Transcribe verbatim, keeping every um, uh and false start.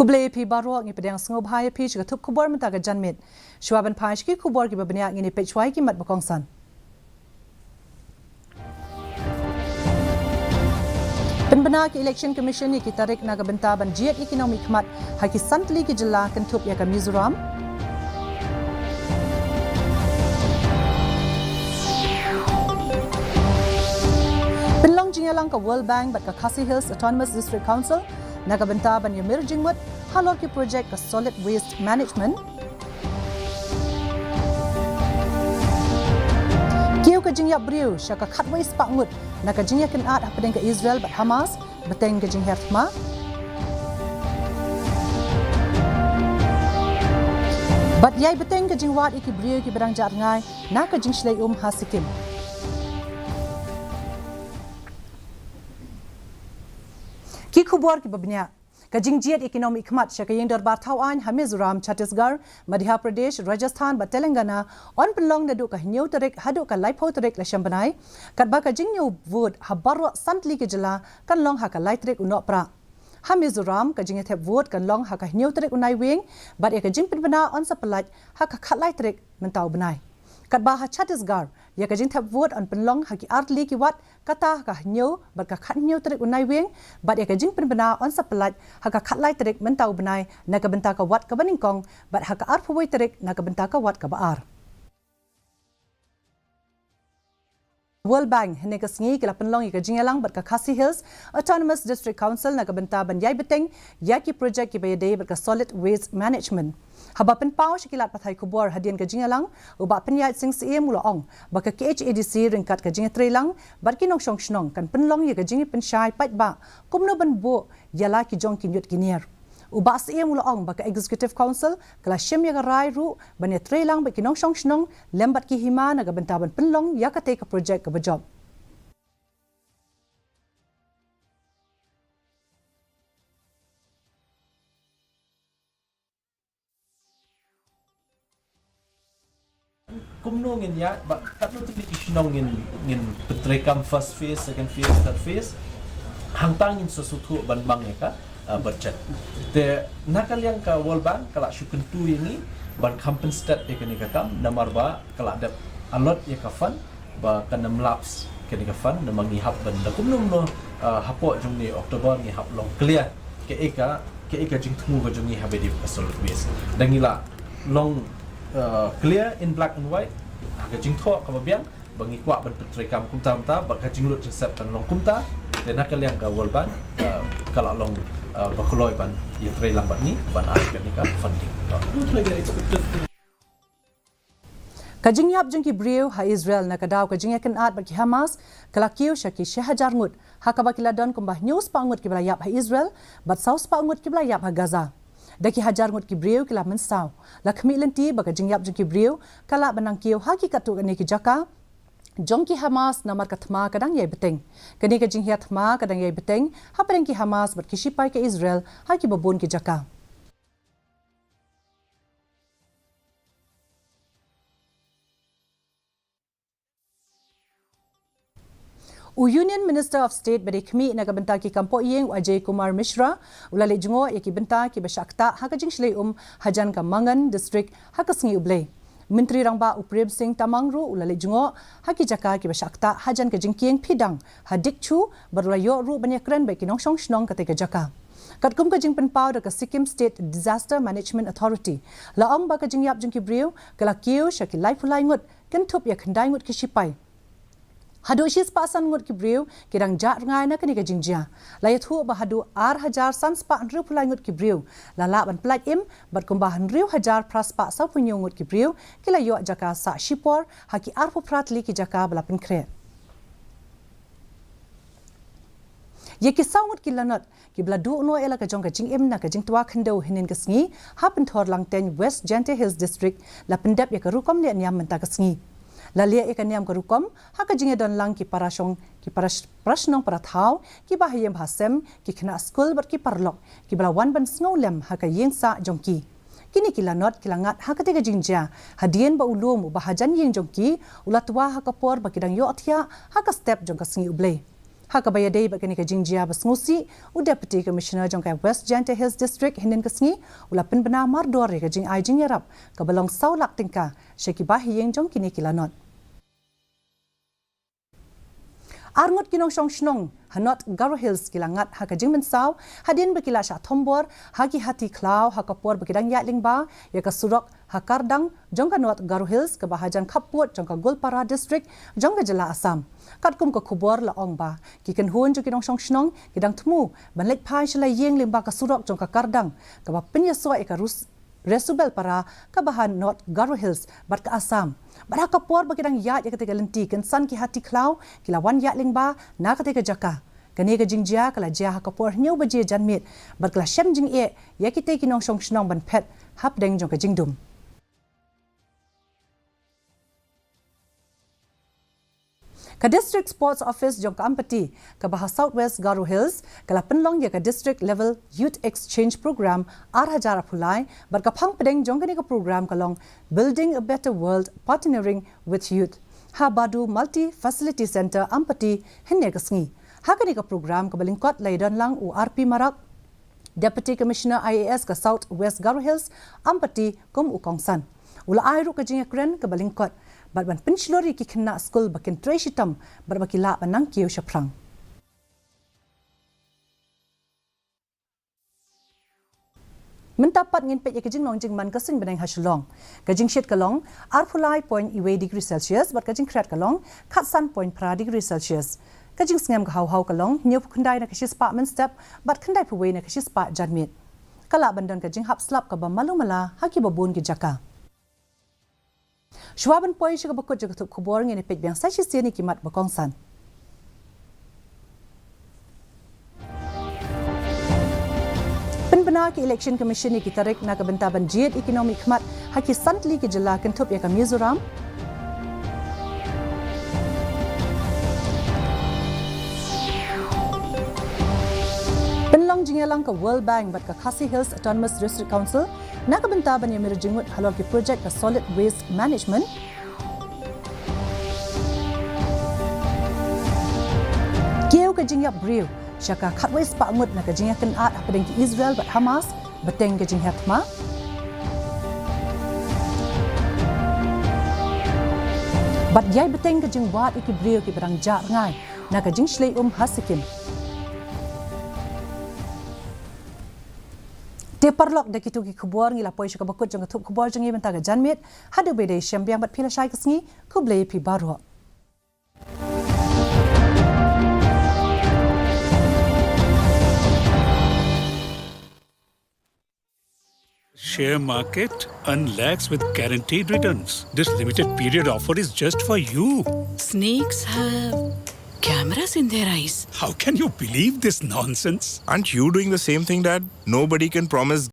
Khublei phi baroh, ngi pdiang sngewbha ïa phi sha ka thup khubor mynta ka janmiet. Shuwa ban phai sha ki khubor kiba bniah, ngin ïa peit shuwa ïa ki mat ba kongsan. Pynbna ka Election Commission ïa ki tarik na ka bynta ban jied ïa ki nongmihkhmat ha ki san tylli ki jylla kynthup ïa ka Mizoram. Pynlong jingïalang ka World Bank bad ka Khasi Hills Autonomous District Council na ka bynta ban ïamir jingmut halor ki projek ka Solid Waste Management. Kiew ka jingïap briew sha ka khatwei spah ngut na ka jingïakynad hapdeng ka Israel bad Hamas, bteng ka jinghiar thma. Bad ïai bteng ka jingwad ïa ki briew kiba dang jah rngai na ka jingshlei um ha Sikkim. Ki khubor kiba bniah. Ka jingjied ïa ki nongmihkhmat sha ka ïing dorbar thaw aiñ ha Mizoram, Chhattisgarh, Madhya Pradesh, Rajasthan bad Telangana yn pynlong naduh ka hynñiew tarik haduh ka laiphew tarik Lashembnai, katba ka jingñiew vote ha baroh san tylli ki jylla kan long ha ka lai tarik u Nohprah. Ha Mizoram, ka jingïathep vote kan long ha ka hynñiew tarik u Naiwieng bad ïa ka jingpynbna yn sa pyllait ha ka khatlai tarik mynta u bnai. Katba ha Chhattisgarh, ïa ka jingthep vote yn pynlong ha ki ar tylli ki wat, kata ha ka hynñiew bad ka khathynñiew tarik u Naiwieng, bad ïa ka jingpynbna yn sa pyllait ha ka khatlai tarik mynta u bnai na ka bynta ka wat kaba nyngkong, bad ha ka arphew wei tarik na ka bynta ka wat kaba ar. World Bank hynne ka sngi ki la pynlong ïa ka jingïalang bad ka Khasi Hills Autonomous District Council na ka bynta ban ïai bteng ïa ki projek kiba ïadei bad ka Solid Waste Management. Haba pynpaw sha ki lad pathai khubor hadien ka jingïalang, u Bah Pynïaid Sing Syiem u la ong ba ka K H A D C ryngkat ka jingïatreilang bad ki nongshong shnong kan pynlong ïa ka jingïapynshai paidbah kumno ban buh ïa la ki jong ki ñiut ki ñier. U Bah Syiem u la ong ba ka Executive Council ka la shim ïa ka rai ruh ban ïatreilang bad ki nongshong shnong lem bad ki hima na ka bynta ban pynlong ïa katei ka projek kaba jop. Kumno ngin ïa, ba katno tylli ki shnong ngin, ngin pyntreikam first phase, second phase, third phase. Hangta ngin sa sngewthuh ban mang ïa ka, uh, budget. Te na ka liang ka World Bank ka la shu kyntu ïa ngi ban compensate ïa kane ka kam, namar ba ka la dep allot ïa ka fund ba kan ym lapse kane ka fund, namar ngi hap ban da kumno kumno, uh, hapoh jong une October ngi hap long clear kaei ka, kaei ka jingthmu ka jong ngi haba ïadei bad ka solid waste. Da ngi la long, uh, clear in black and white ha ka jingthoh kaba biang ba ngi kwah ban pyntreikam kumta kumta, ba ka jinglut jingsep kan long kumta. Te na ka liang ka World Bank, uh, ka la long, uh, ba kloi ban ïatreilang bad ngi ban ai kane ka funding. Ka jingïap jong ki briew ha Israel na ka daw ka jingïakynad bad ki Hamas ka la kiew sha ki shi hajar ngut, ha kaba ki la don kumba hynñiew spah ngut kiba la ïap ha Israel bad saw spah ngut kiba la ïap ha Gaza. Da ki hajar ngut ki briew ki la mynsaw, la khmih lynti ba ka jingïap jong ki briew ka lah ban nang kiew ha ki katto katne ki jaka jong ki Hamas namar ka thma ka dang ïai bteng. Kane ka jinghiar thma ka dang ïai bteng hapdeng ki Hamas bad ki shipai ka Israel ha kiba bun ki jaka. U Union Minister of State ba dei khmih na ka bynta ki kam poh ïing, u Ajay Kumar Mishra, u la leit jngoh ïa ki bynta kiba shah ktah ha ka jingshlei um hajan ka Mangan District ha ka sngi U Blei. Myntri Rangbah u Prem Singh Tamang ruh u la leit jngoh ha ki jaka kiba shah ktah hajan ka jingkieng phi dang ha Dikchu, bad u la ïoh ruh ban ïakren bad ki nongshong shnong katei ka jaka. Katkum ka jingpynpaw da ka Sikkim State Disaster Management Authority, la ong ba ka jingïap jong ki briew ka la kiew sha ki laiphew lai ngut, kynthup ïa khyndai ngut ki shipai. Haduh shispah san ngut ki briew ki dang jah rngai na kane ka jingjia. La ïathuh ba haduh ar hajar san spah hynriewphew lai ngut ki briew la lah ban pyllait im, bad kumba hynriew hajar phra spah sawphew hynñiew ngut ki briew ki la ïoh jaka sah shipor ha ki arphew phra tylli ki jaka ba la pynkhreh. Ïa ki saw ngut ki lanot kiba la duh noh ïa la ka jong ka jingim na ka jingtwa khyndew hynnin ka sngi ha Pynthorlangteiñ, West Jaintia Hills District, la pyndep ïa ka rukom leh niam mynta ka sngi. La leh ïa ka niam ka rukom ha ka jingïadon lang ki para shong, ki para sh-, para shnong para thaw, ki bahaïing bahasem, ki khynnah skul bad ki paralok kiba la wan ban sngew lem ha ka ïing sah jong ki. Kine ki lanot ki la ngat ha katei ka jingjia hadien ba u lum uba hajan ïing jong ki u la twa ha ka por ba ki dang ïohthiah ha ka step jong ka sngi U Blei. Ha kaba ïadei bad kane ka jingjia ba sngewsih, u Deputy Commissioner jong ka West Jaintia Hills District hynnin ka sngi u la pynbna mardor ïa ka jingai jingïarap kaba long saw lak tyngka sha ki bahaïing jong kine ki lanot. Arngut ki nongshong shnong ha North Garo Hills ki la ngat ha ka jingmynsaw hadien ba ki la shah thombor ha ki hati khlaw ha ka por ba ki dang ïaid lyngba ïa ka surok ha Kardang jong ka North Garo Hills kaba hajan khappud jong ka Goalpara District jong ka jylla Assam. Katkum ka khubor la ong ba ki kynhun jong ki nongshong shnong ki dang thmu ban leit phai sha la ïing lyngba ka surok jong ka Kardang kaba pynïasoh ïa ka Rus Resubelpara kaba ha North Garo Hills bad ka Assam. Bad ha ka por ba ki dang ïaid ïa katei ka lynti, kynsan ki hati khlaw ki la wan ïaid lyngba na katei ka jaka. Kane ka jingjia ka la jia ha ka por hynñiew baje janmiet bad ka la shem jingeh ïa kitei ki nongshong shnong ban phet hapdeng jong ka jingdum. Ka District Sports Office jong ka Ampati kaba ha South West Garo Hills ka la pynlong ïa ka District Level Youth Exchange Program ar hajar arphew lai bad ka phang pdeng jong kane ka program ka long Building a Better World, Partnering with Youth ha Badu Multi Facility Centre, Ampati, hynne ka sngi. Ha kane ka program kaba lyngkot la ïadon lang u R P Marak, Deputy Commissioner I A S ka South West Garo Hills, Ampati, kum u kongsan. U la ai ruh ka jingïakren kaba lyngkot bad ban pynshlur ïa ki khynnah skul ba kin trei shitom bad ba ki lah ban nang kiew shaphrang. Mynta pat ngin peit ïa ka jinglong jingman ka suiñ bneng ha Shillong. Ka jingshit ka long arphew lai point wei degree Celsius bad ka jingkhriat ka long khatsan point phra degree Celsius. Ka jingsngem ka hawhaw ka long hynñiewphew khyndai na ka shispah mynstep bad khyndaiphew wei na ka shispah janmiet. Ka lah ban don ka jinghap slap kaba malu mala ha kiba bun ki jaka. Shuwa ban poi sha kaba kut jong ka thup khubor, ngin ïa peit biang sa shisien ïa ki mat ba kongsan. Pynbna ka Election Commission ïa ki tarik na ka bynta ban jied ïa ki nongmihkhmat ha ki san tylli ki jylla kynthup ïa ka Mizoram. Pynlong jingïalang ka World Bank bad ka Khasi Hills Autonomous District Council na ka bynta ban ïamir jingmut halor ki projek ka Solid Waste Management. Kiew ka jingïap briew sha ka khatwei spah ngut na ka jingïakynad hapdeng ki Israel bad Hamas, bteng ka jingher thma. Bad ïai bteng ka jingwad ïa ki briew kiba dang jah rngai na ka jingshlei um ha Sikkim. Te paralok, da kito ki khubor ngi la poi sha kaba kut jong ka thup khubor jong ngi mynta ka janmiet. Haduh ba ïadei shem biang bad phi lashai ka sngi, khublei phi baroh. Share market, earn lakhs with guaranteed returns. This limited period offer is just for you. Snakes have cameras in their eyes. How can you believe this nonsense? Aren't you doing the same thing, Dad? Nobody can promise